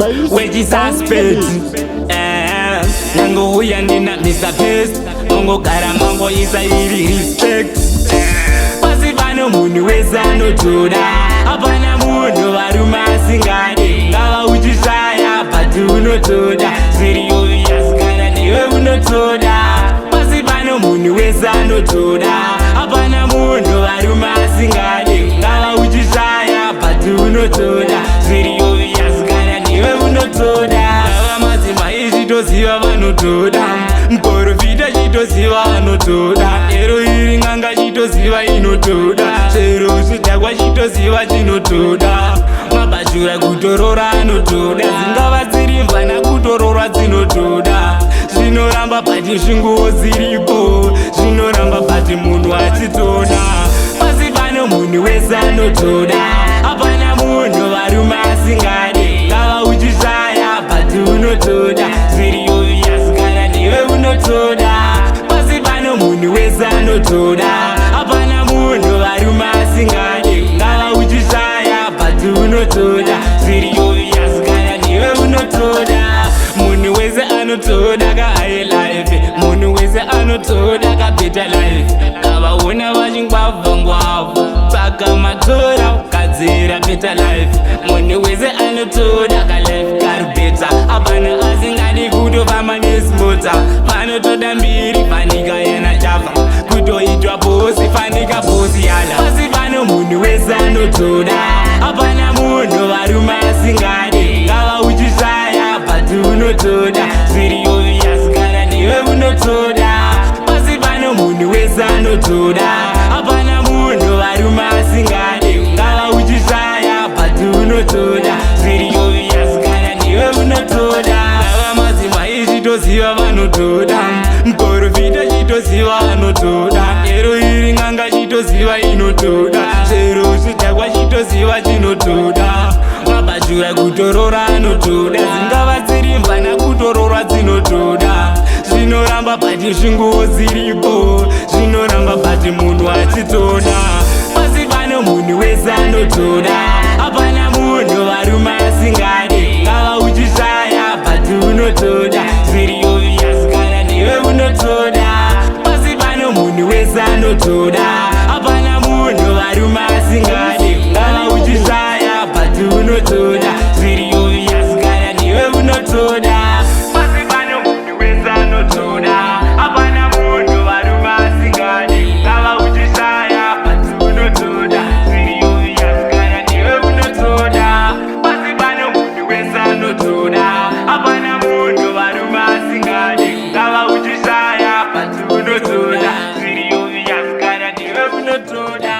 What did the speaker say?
Base Wechisuspect. Nangouya ndina Mr Best, mongogara mangoisa iri respect. Pasi pano munhu wese anotoda, hapana munhu varume asingade. Ngava uchishaya but unotoda, zviri obvious kana newe unotoda. Pasi pano munhu wese anotoda, hapana munhu varume asingade. Ngava uchishaya but unotoda, zviri obvious kana newe unotoda. Ava madzimai chitoziva vanotoda, muprofita chitoziva anotoda, ero iri n'anga chitoziva inotoda, chero chidhakwa chitoziva chinotoda, mabhachura kutorora anotoda, dzingava dziri mvana kutororwa dzinotoda. Zvinoramba but zvinguwo dziripo, zvinoramba but munhu achitoda. Pasi pano munhu wese anotoda, hapana munhu varume asingade. Ngava uchishaya but unotoda, zviri obvious kana newe unotoda. Pasi pano munhu wese anotoda, hapana munhu varume asingade. Ngava uchishaya but unotoda, zviri obvious kana newe unotoda. Munhu wese anotoda ka high life, munhu wese anotoda ka better life. Kavaona vachingwavha ngwavha, tsaka matora kugadzira better life. Munhu wese anotoda ka life kari better, hapana asingadi kutofamba nesimota. Vanotoda mbiri fanika yana Java, kutoitwa boss fanika boss yala. Pasi pano munhu wese anotoda, hapana munhu varume asingade. Ngava uchishaya but unotoda, zviri obvious kana newe unotoda. Pasi pano munhu wese anotoda, hapana munhu varume asingade. Ngava uchishaya but unotoda, zviri obvious kana newe unotoda. Ava madzimai chitoziva vanotoda, muprofita chitoziva anotoda, ero iri n'anga chitoziva inotoda, chero chidhakwa chitoziva chinotoda, mabhachura kutorora anotoda, dzingava dziri mvana kutororwa dzinotoda. Zvinoramba but zvinguwo dziripo, zvinoramba but munhu achitoda. Pasi pano munhu wese anotoda, hapana munhu varume asingade. Ngava uchishaya but unotoda, zviri obvious kana newe unotoda. Pasi pano munhu wese anotoda, hapana munhu varume asingade. Ngava uchishaya but unotoda, zviri obvious kana newe unotoda. Pasi pano munhu wese anotoda, hapana munhu varume asingade. Ngava uchishaya but unotoda, zviri obvious kana newe unotoda. Pasi pano munhu wese anotoda, hapana munhu varume asingade. Ngava uchishaya but unotoda, zviri obvious kana newe unotoda.